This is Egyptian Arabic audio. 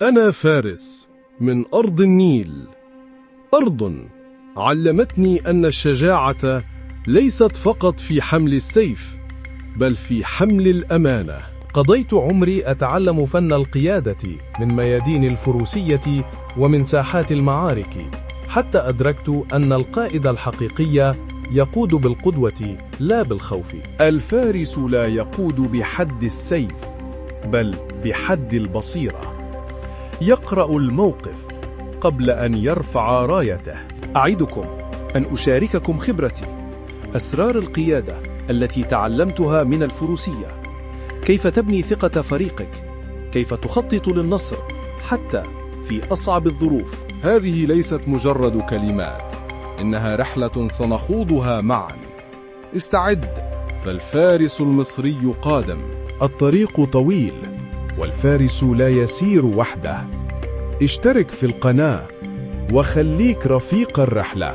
أنا فارس من أرض النيل، أرض علمتني أن الشجاعة ليست فقط في حمل السيف، بل في حمل الأمانة. قضيت عمري أتعلم فن القيادة من ميادين الفروسية ومن ساحات المعارك، حتى أدركت أن القائد الحقيقي يقود بالقدوة لا بالخوف. الفارس لا يقود بحد السيف، بل بحد البصيرة. يقرأ الموقف قبل أن يرفع رايته. أعدكم أن أشارككم خبرتي، أسرار القيادة التي تعلمتها من الفروسية، كيف تبني ثقة فريقك، كيف تخطط للنصر حتى في أصعب الظروف. هذه ليست مجرد كلمات، إنها رحلة سنخوضها معا. استعد، فالفارس المصري قادم. الطريق طويل والفارس لا يسير وحده. اشترك في القناة وخليك رفيق الرحلة.